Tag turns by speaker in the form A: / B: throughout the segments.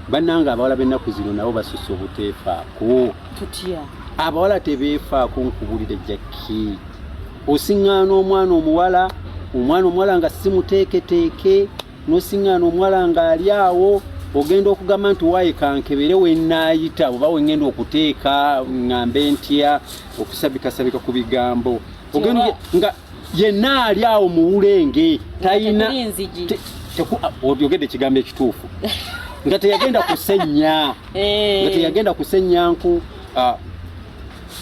A: Bannange, abawala b'ennaku zino nabo basusse obuteefaako.
B: Tutya?
A: Abawala tebeefaako. Nkubulire, Jackie, osiŋŋaana omwana omuwala, omwana omuwala nga si muteeketeeke, n'osiŋŋaana omuwala ng'ali awo, ogenda okugamba nti waaye kankebere wennaayita oba wengenda okuteeka, ŋŋambe ntya okusabikasabika ku bigambo, ogenda nga yenna ali awo muwulenge, talina
B: Tekuli nzigi.
A: Ah, oyogedde ekigambo ekituufu, nga teyagenda kusenya, nga teyagenda kusenya nku. Ah,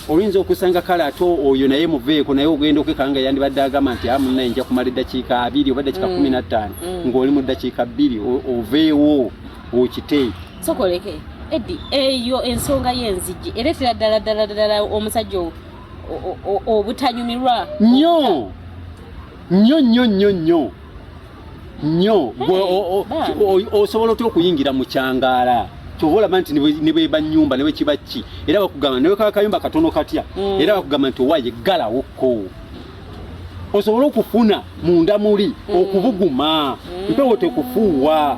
A: oyinza okusanga kale ate oyo naye muveeko, naye ogenda okwekanga nga yandibadde agamba nti amunaye nja kumala eddakiika 20 oba eddakiika 15, ng'oli mu ddakiika 2 oveewo okite.
B: Sokoleke Eddy, eyo ensonga y'enzigi ereetera ddala ddala ddala omusajja obutanyumirwa.
A: Nnyo nnyo nnyo nnyo nnyo nnyo. Gwe
B: Bambi.
A: Osobola otya okuyingira mu kyangaala? Kyova olaba nti ne bweba nnyumba, ne bwe kiba ki, era bakugamba, ne bwe kaba kayumba katono katya, era bakugamba nti owaaye ggalawokko osobole okufuna munda muli okubuguma, mpewo tekufuuwa.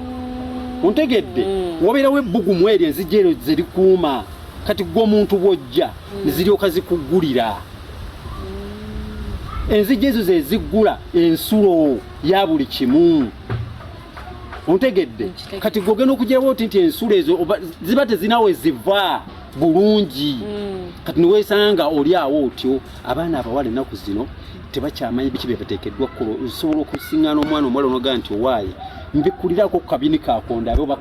A: Ontegedde? Wabeerawo ebbugumu eryo, enzigi eryo zerikuuma. Kati gwe omuntu bw'ojja ne ziryoka zikuggulira enzigi ezo, ze ziggula ensulo ya buli kimu. Ontegedde?
B: Nkitegedde.
A: Kati gwe ogenda okugirawo oti nti ensulo ezo oba ziba tezinawe ziva bulungi. Kati niweesanga oli awo otyo. Abaana abawala ennaku zino tebakyamanyi biki bye bateekeddwa kukola. Osobola okusiŋŋaana omwana omuwala onogaa nti owaaye mbikulirako ku kabinika akondabe oba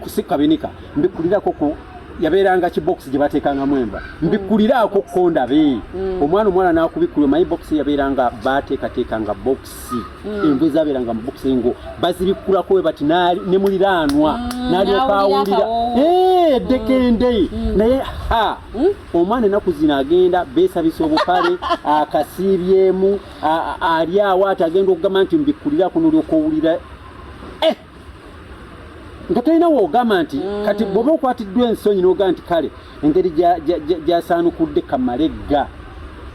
A: si kabinika, mbikulirako ku yabeeranga kibokisi gye bateekangamu enva, mbikuliraako kondabe. Omwana omuwala n'akubikkulira, omanyi bokisi yabeeranga bateekateekanga bokisi, enva ezabeeranga mu bokisi ngo bazibikkulako we bati ne muliraanwa n'alyoka
B: n'awulira
A: awulira
B: akawoowo.
A: Eddekende. Naye ha, omwana ennaku zino agenda beesabisa obupale akasiibyemu, ali awo ati agenda okugamba nti mbikkulirako, n'olyoka owulira nga tolina woogamba nti kati bw'oba okwatiddwa ensonyi n'ogamba nti kale engeri gy'asaanukudde kamale gga.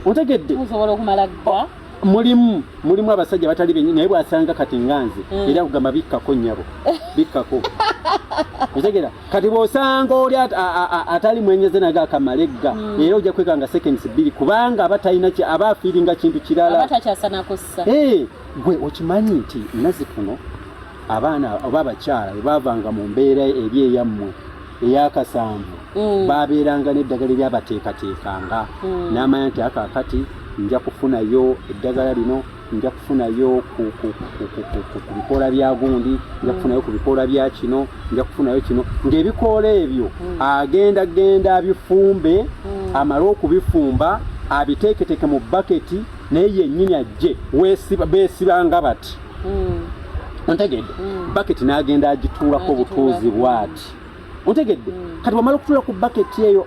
A: Ontegedde?
B: Osobola okumala gga.
A: Mulimu abasajja batali benyi, naye bw'asanga kati nga nze, era kugamba bikkako nnyabo, bikkako. Otegera? Kati bw'osanga oli atali mwenyeze naga akamale gga, era ojja kwekanga seconds 2, kubanga aba talina aba afiiringa kintu kirala.
B: Aba takyasanakussa.
A: Eh, gwe okimanyi nti nazikuno abaana oba abakyala bwe baavanga mu mbeera eri eyammwe eyakasanvu, babeeranga n'eddagala eryabateekateekanga, n'amanya nti akaakati nja kufunayo eddagala lino, nja kufunayo ku bikoola bya gundi, nja kufunayo ku bikoola bya kino, nja kufunayo kino, ng'ebikoola ebyo agenda genda abifumbe, amale okubifumba abiteeketeeke mu baketi, naye yennyini ajje beesibanga bati. Ontegedde? Baketi n'agenda agituulako obutuuzi bw'ati. Ontegedde? Kati bwamala okutuula ku baketi eyo,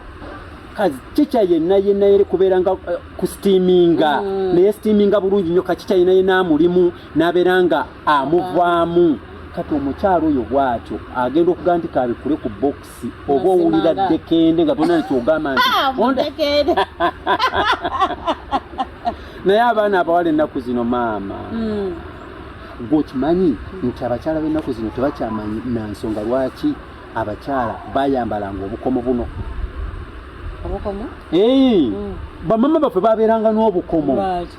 A: kacica yenna yenna yeri kubeera nga kusteaminga, naye steaminga bulungi nnyo, kacica yenna yenna amulimu n'abeera nga amuvaamu. Kati omukyalo oyo bw'atyo agenda okugaa nti kabikule ku bokisi, oba owulira
B: Mazima
A: ddekende nga tolina nekyogamba nti
B: Ah, muddekende.
A: Naye abaana abawala ennaku zino, maama, gwe okimanyi nti abakyala b'ennaku zino tebakyamanyi na nsonga lwaki abakyala bayambalanga obukomo buno?
B: Obukomo?
A: Eh, bamama baffe babeeranga n'obukomo.
B: Lwaki?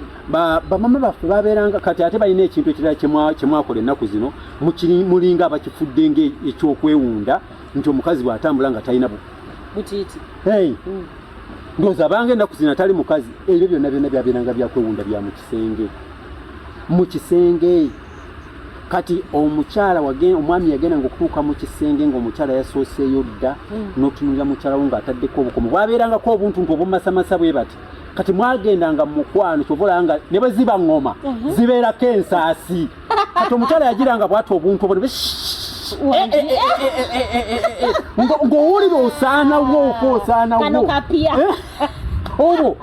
A: Bamama baffe babeeranga, kati ate balina ekintu ekirala kyemwakola ennaku zino, mulinga abakifudde ng'ekyokwewunda nti omukazi bw'atambula nga talina
B: butiiti.
A: Hey. Ndowooza abanga ennaku zino atali mukazi, ebyo byonna byonna byabeeranga byakwewunda bya mu kisenge, mu kisenge. Kati omukyala omwami yagendanga okutuuka mu kisenge ng'omukyala yasooseeyo dda, n'otunulira mukyala wo ng'ataddeko obukomo bwabeerangako obuntu nti obumasamasa bwe bati. Kati mwagendanga mu mukwano, kyova olaba nga ne bwe ziba ŋŋoma zibeerako ensaasi. Kati omukyala yagiranga bw'ati obuntu obwo ne ng'owulira osaanawo, ofa osaanawo.
B: Kano kapya.
A: Olwo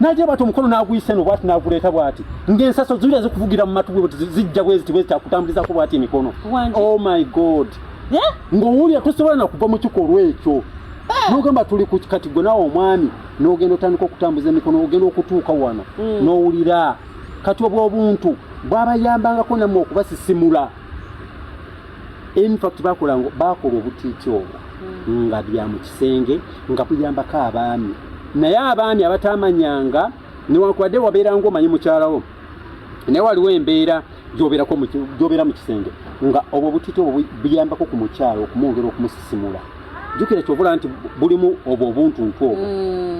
A: najja bwati omukono n'aguyisa eno bwati n'aguleeta bwati, ng'ensaso ziwulira zikuvugira mu matu bwe zijja bwe ziti bwe ziti, akutambulizako bwati emikono.
B: Wangi.
A: Oh my God!
B: Eh?
A: Ng'owulira tosobola na kuva mu kikolwa ekyo, n'ogamba tuli ku kati gwe naawe omwami n'ogenda otandika okutambuza emikono, ogenda okutuuka wano n'owulira. Kati obwo obuntu bwabayambangako nammwe okubasisimula. In fact bakola obutiiti obwo nga bya mu kisenge, nga buyambako abaami. Naye abaami abatamanyanga, newankubadde wabeeranga omanyi mukyalawo, naye waliwo embeera gy'obeera mu kisenge nga obwo obutiiti obwo buyambako ku mukyala okumwongera okumusisimula. Jjukira kyovula nti bulimu obwo obuntuntu obwo.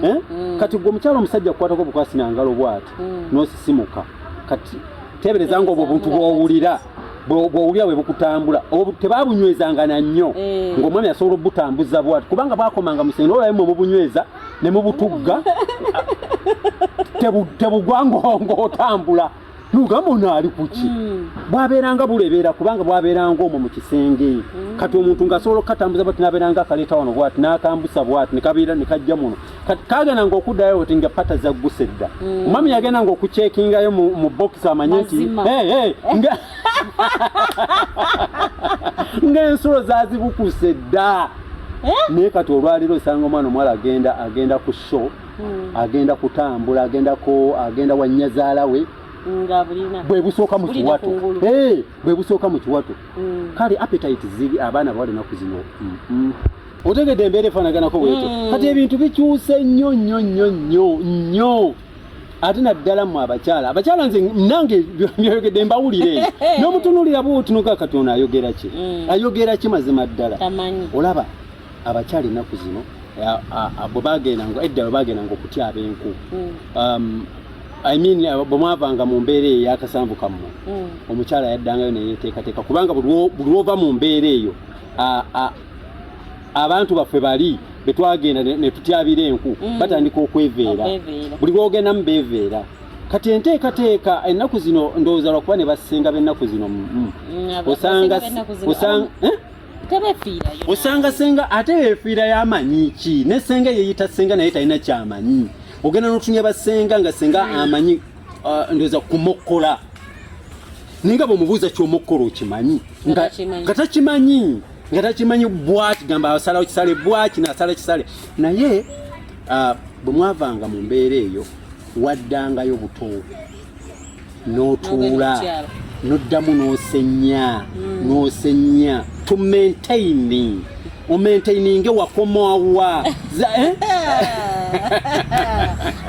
A: Eh? Kati gwe omukyala, omusajja kukwatako bukwasi nangalo bwati, n'osisimuka. Kati tebereza nga obwo obuntu bw'owulira, bw'owulira bwe bukutambula, obwo tebabunywezanga na nnyo. Ng'omwami asobola obutambuza bwati, kubanga bwakomanga musenge, olwaye mwe mubunyweza ne mubutugga, tebugwa ng'otambula, nugamba ono ali kuki? Bwabeeranga bulebeera, kubanga bwabeeranga omwo mu kisenge. Kati omuntu ng'asobola okukatambuza bwati, n'abeeranga akaleeta wano bwati, n'akambusa bwati, nekabeera nekajja muno. Kati kagendanga okuddayo oti nga pata zagguse dda. Omwami yagendanga okucekingayo mu bokisi amanye nti
B: Mazima.
A: "Hey, hey," ng'ensulo zazibukuse dda.
B: Eh?
A: Naye kati olwaliro osanga omwana omuwala agenda ku show, agenda kutambula, agendako, agenda wa nnyazaala we,
B: Nga bulina
A: bwe busooka mu
B: Bulina
A: kiwato.
B: kungulu.
A: Eh, bwe busooka mu kiwato. Kale appetite ziri abaana bawala ennaku zino. Otegedde embeera efaanaganako bwetyo. Kati ebintu bikyuse nnyo nnyo nnyo nnyo nnyo, ate naddala mmwe abakyala. Nze nange byoyogedde mbawulire eyo, n'omutunuulira bwotunuka, kati ono ayogera ki? Ayogera ki mazima ddala?
B: Tamanyi.
A: Olaba abakyala ennaku zino, bwe bagendanga edda, bwe bagendanga okutyaba enku, I mean, bwe mwavanga mu mbeera eyo ey'akasanvu kammwe, omukyala yaddangayo neyeteekateeka, kubanga buli lwova mu mbeera eyo, abantu baffe bali betwagenda ne tutyabira enku, batandika okweveera.
B: Okweveera.
A: Buli lwogendamu beeveera. Kati enteekateeka ennaku zino, ndowooza lwakuba ne bassenga b'ennaku zino, osanga
B: Abasenga b'ennaku zino,
A: osanga eh?
B: Tebefiirayo.
A: Osanga senga ate yefiirayo, amanyi ki? Ne senga yeyita senga, naye talina kyamanyi. Ogenda n'otunya basenga nga senga amanyi, ndowooza kumokkola, naye nga bwemubuuza kyomokkola okimanyi,
B: Nga takimanyi.
A: Nga takimanyi bwaki gamba asalawo kisale bwaki nasala kisale. Naye bwe mwavanga mu mbeera eyo, waddangayo buto n'otuula,
B: N'ogenda okutyaba.
A: N'oddamu n'osenya, n'osenya to maintain, omaintaininge wakomawa. Eh?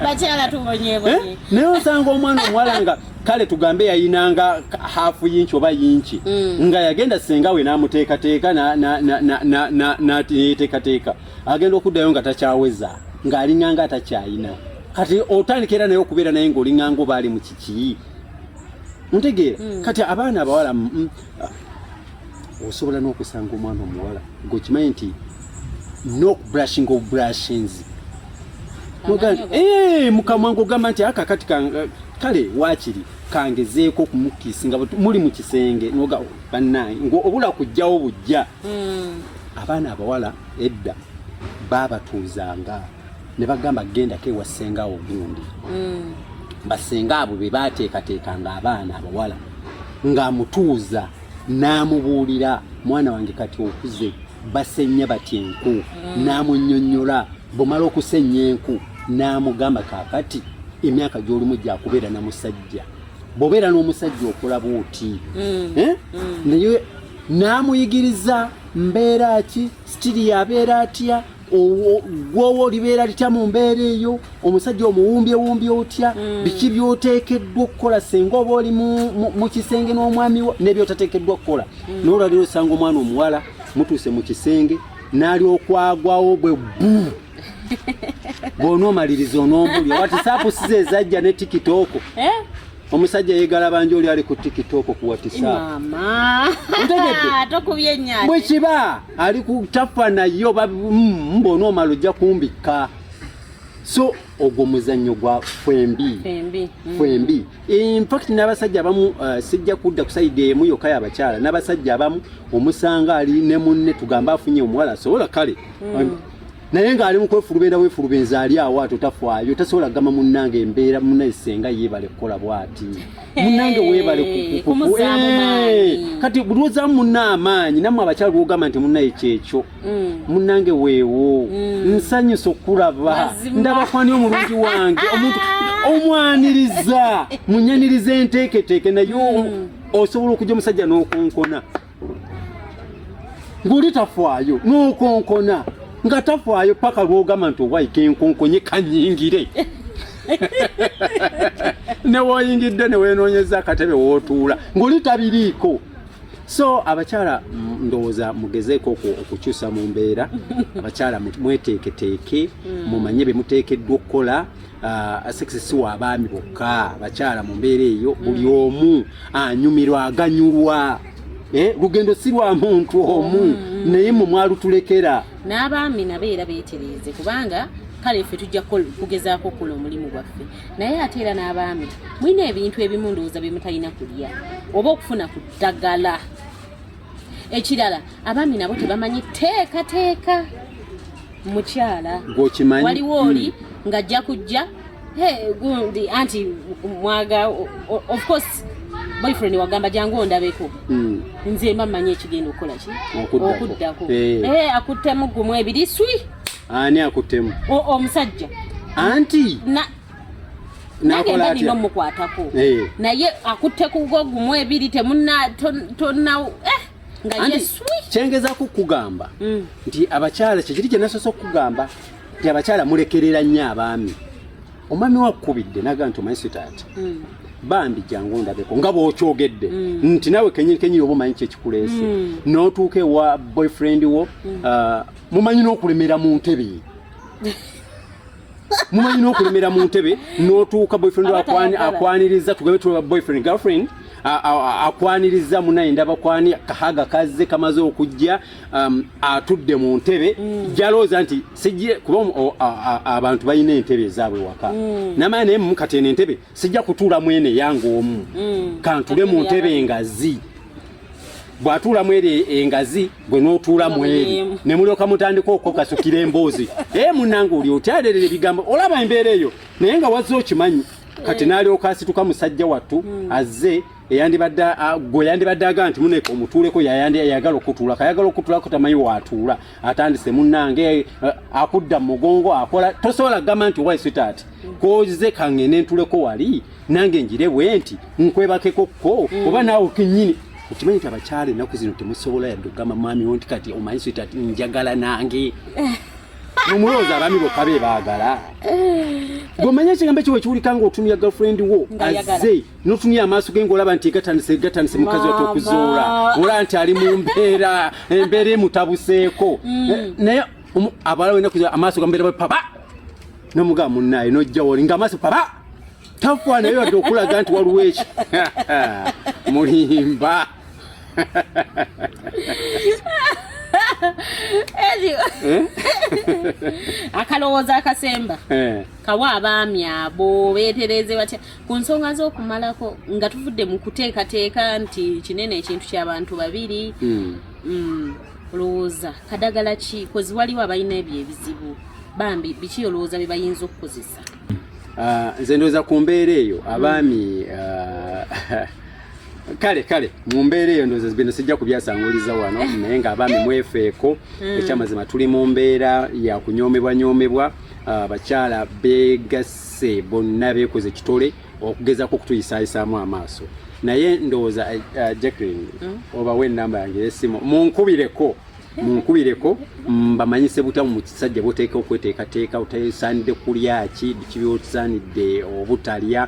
B: Bakyala tubonyebonye.
A: Eh? Naye osanga omwana omuwala nga kale tugambe yayinanga half inch oba inch, nga yagenda senga we n'amuteekateeka, neyeteekateeka, agenda okuddayo nga takyaweza, ng'alinganga atakyayina. Kati otandika era naye okubeera naye ng'olinganga oba ali mu kiki, ntegeera? Kati abaana abawala, osobola n'okusanga omwana omuwala ng'okimanyi nti n'okubrushing of brushings. Noga nti, "Eh, mukamwa," ng'ogamba nti aka kati kale waakiri kangezeeko okumukiisinga. Bwe muli mu kisenge, noga bannange ng'obula kujjawo bujja. Abaana abawala edda baabatuuzanga ne bagamba, gendako ewa ssenga ogundi. Basenga abo be baateekateekanga abaana abawala, ng'amutuuza n'amubuulira, mwana wange, kati okuze, basenya batya enku? N'amunnyonnyola. Bw'omala okusenya enku, n'amugamba, kaakati emyaka gy'olimu gyakubeera na musajja, bw'obeera n'omusajja okola bw'oti. Eh? Naye n'amuyigiriza mbeera ki, sitiri yabeera atya, gwowa olibeera litya mu mbeera eyo, omusajja omuwumbyewumbye otya, biki byoteekeddwa okukola senga oba oli mu kisenge n'omwami wo, n'ebyotateekeddwa kukola. N'olwaliro osanga omwana omuwala mutuuse mu kisenge n'alyokwagwawo bwe bu bw'onoomaliriza onombulya WhatsApp size ezajja ne TikTok.
B: Eh?
A: Omusajja yeegalabanja oli ali ku TikTok, ku WhatsApp.
B: Mama.
A: Ontegedde?
B: Tokubye ennyo.
A: Bwe kiba ali ku tafa naye oba mbw'onoomala ojja kumbikka. So ogwo muzannyo gwa fwembi.
B: Fembi.
A: Fwembi. In fact n'abasajja abamu, sijja kudda ku side emu yokka y'abakyala, n'abasajja abamu omusanga ali ne munne, tugambe afunye omuwala asobola kale, naye ng'ali mu kwefulubeera bwefulubenza, ali awo ato tafaayo, tasobola kugamba munnange embeera, munnaye senga yeebale kukola bw'ati, munnange weebale
B: Kumuzzaamu maanyi.
A: Kati buli lwozaamu munna amaanyi, nammwe abakyala lwogamba nti munnaye kyekyo, munnange weewo, nsanyusa okulaba.
B: Mazima.
A: Ndaba kwani omulungi wange, omuntu omwaniriza, munyaniriza enteeketeeke, naye osobola okujja omusajja n'okonkona. Ng'oli tafaayo n'okonkona nga tafaayo paka lw'ogamba nti owayi kenkonkonye kanyingire. Ne w'oyingidde ne weenoonyeza akatebe w'otuula ng'oli tabiriiko. So abakyala ndowooza mugezeeko okukyusa mu mbeera. Abakyala mweteeketeeke, mumanye bye muteekeddwa okukola. Sex si wa abaami bokka, abakyala mu mbeera eyo buli omu anyumirwa, aganyulwa. Lugendo si lwa muntu omu, naye mwe mwalutulekera.
B: N'abaami nabo era beetereeze, kubanga kale ffe tujja kugezaako okukola omulimu gwaffe, naye ate era n'abaami mulina ebintu ebimu ndowooza bye mutalina kulya oba okufuna ku ddagala. Ekirala, abaami nabo tebamanyi teekateeka mukyala.
A: Gw'okimanyi?
B: Waliwo oli ng'ajja kujja, "Hey, gundi anti mwaga of course boyfriend wagamba jangu ondabeko." Nze mba mmanyi ekigenda okukola ki.
A: Okuddako.
B: Okuddako. Akuttemu gumu ebiri swi.
A: Ani akuttemu?
B: Omusajja.
A: Anti
B: nange
A: N'akola
B: mba nina
A: atya?
B: omukwatako, naye akutte kugo gumu ebiri temuna tonna nga
A: Anti
B: ye swi.
A: Kyengezaako okukugamba nti abakyala, kyekiri kye nasoose okukugamba nti abakyala mulekerera nnyo abaami. Omwami wakukubidde naga nti omanyi sweetheart, bambi jangu ondabeko, nga bw'okyogedde nti naawe kenyini kenyini oba omanyi kyekikuleese, n'otuuka ewa boyfriend wo, mumanyi n'okulemera mu ntebe, mumanyi n'okulemera mu ntebe, n'otuuka boyfriend wo
B: Aba tayagala.
A: Akwaniriza, tugabe tuba boyfriend girlfriend, akwaniriza munaye, ndaba kwani kahaga kazze kamaze okujja, atudde mu ntebe jalowooza nti sijje kuba abantu balina entebe ezaabwe waka, namanya naye mukati eno entebe sijja kutuula mwene yange omu, kantule mu ntebe engazi. Bw'atuula mweri engazi, gwe n'otuula mweri,
B: Emu.
A: ne mulyoka mutandika okukasukira emboozi, e munange oli otyalerera ebigambo, olaba embeera eyo, naye nga wazze okimanyi. Kati n'alyoka asituka musajja wattu azze eyandibadde gwe yandibadde agamba nti muneke omutuuleko, yayandi yayagala okutuulako, ayagala okutuulako, tamanyi waatuula, atandise munnange, akudda mu mugongo, akola tosobola kugamba nti why sweetheart koze kangende ntuleko wali nange njire bwe nti nkwebakeko ko, oba naawe kennyini okimanyi nti abakyala ennaku zino temusobola yadde okugamba mwami wo nti kati omanyi sweetheart njagala nange. Omulowooza abaami bokka be baagala. Bw'omanya ekigambo ekyo wekiwulika nga otumya girlfriend wo
B: Ng'ayagala.
A: azze notumya amaaso ge ng'olaba nti gatandise gatandise mukazi wattu okuzuula, olaba nti ali mu mbeera, embeera emutabuseeko. Naye abawala wena kuza amaaso gambeera bwe paba, nomugamba munnaaye nojja woli nga amaaso paba tafa, naye wadde okulaga nti waliwo eki mulimba.
B: Anyway. Akalowoozo akasemba kawa abaami abo beetereze batya ku nsonga z'okumalako nga tuvudde mu kuteekateeka nti kinene ekintu ky'abantu babiri? Olowooza kadagala ki? Kozi waliwo abalina ebyo ebizibu bambi, biki olowooza bye bayinza okukozesa?
A: Ah, nze ndowooza ku mbeera eyo abaami, kale mu mbeera eyo ndowooza bino sijja kubyasanguliza wano, naye ng'abaami mwefeeko. Ekyamazima tuli mu mbeera ya kunyoomebwa nyoomebwa. Abakyala begasse bonna beekoze kitole okugezaako okutuyisaayisaamu amaaso, naye ndowooza Jacqueline, obawe enamba yange ey'essimu, munkubireko, munkubireko mbamanyise butya mu kisajja bwoteeka okweteekateeka, otasaanidde kulya ki, biki byosaanidde obutalya.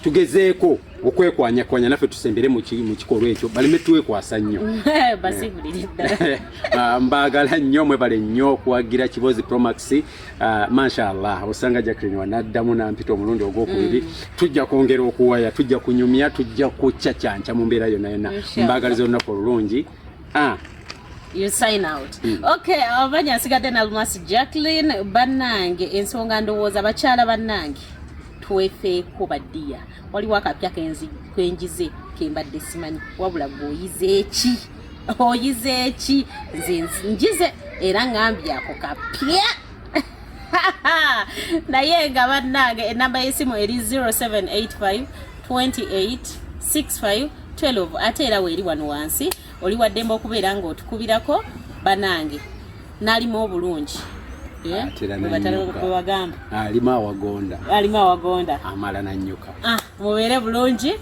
A: Tugezeeko okwekwanyakwanya naffe tusembere mu kikolwa ekyo, baleme twekwasa nnyo.
B: Basibulire ddala.
A: Mbaagala nnyo, mwebale nnyo okuwagira Kibozi Promax. Mashallah, osanga Jacqueline wanaddamu nampita omulundi ogwokubiri, tujja kwongera okuwaya, tujja kunyumya, tujja kucacyanca mu mbeera yonna yonna.
B: Inshallah.
A: Mbaagaliza olunaku olulungi.
B: You sign out. Okay, abanya nsigadde na Lumasi Jacqueline. Bannange, ensonga ndowooza bakyala bannange twefeeko baddiya. Waliwo akapya kenjize kembadde simanyi, wabula gwe oyize eki? Oyize eki? Nze njize era ngambye ako kapya, naye nga bannange enamba y'essimu eri 0785 28 65 12, ate era weeri wano wansi, oli waddembe okubeera ng'otukubirako. Banange, n'alimu obulungi.
A: Ate era
B: Bwe batala-
A: nannyuka.
B: bwe bagamba
A: Alimu awagonda.
B: Alimu awagonda.
A: Amala nannyuka.
B: Ah, mubeere bulungi.